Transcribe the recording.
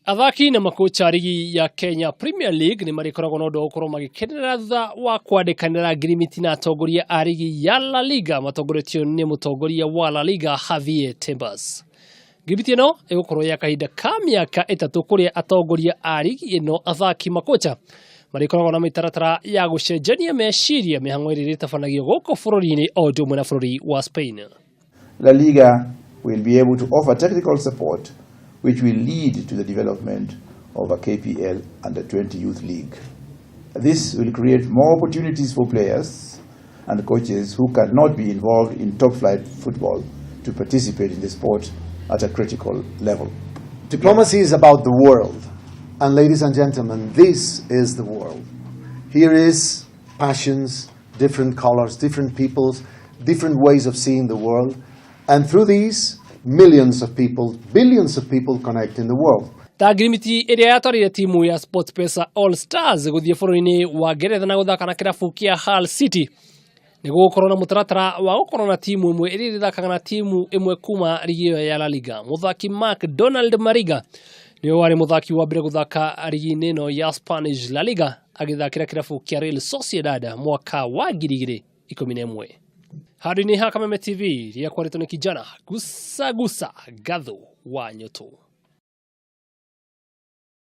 Athaki na makocha a rigi ya Kenya Premier League nĩ marĩkoragwo na ũndũ wa gũkorwo magĩkenera thutha wa kwandĩkanĩra ngirimiti na atongoria a rigi ya La Liga matongoretio nĩ mũtongoria wa La Liga Javier Tebas. Ngirimiti ĩno ĩgũkorwo ya kahinda ka mĩaka 3 kũrĩa atongoria a rigi ĩno athaki makocha marĩkoragwo na mĩtaratara ya gũcenjania meciria mĩhang'o ĩrĩa ĩrĩtabanagio gũkũ bũrũri-inĩ o ũndũ ũmwe na bũrũri wa Spain. La Liga will be able to offer technical support which will lead to the development of a KPL Under 20 Youth League. This will create more opportunities for players and coaches who cannot be involved in top flight football to participate in the sport at a critical level. Diplomacy is about the world. And ladies and gentlemen, this is the world. Here is passions, different colors, different peoples, different ways of seeing the world. And through these, millions of people, billions of people connect in the world. Ta ngirimiti ĩrĩa yatwarire timu ya SportPesa All Stars gũthiĩ bũrũri-inĩ wa Ngeretha na gũthaka na kĩrabu kĩa Hull City nĩ gũgũkorwo na mũtaratara wa gũkorwo na timu ĩmwe ĩrĩa ĩrĩthakaga na timu ĩmwe kuma rigi ĩyo ya La Liga. Mũthaki Mark Donald Mariga nĩwe warĩ mũthaki wa mbere gũthaka rigi-inĩ ĩno ya Spanish La Liga agĩthakĩra kĩrabu kĩa Real Sociedad mwaka wa 2011. Handũ-inĩ ha Kameme TV rĩakwarĩtwo nĩ kijana Gusa Gusa Gathu wa Nyũtũ.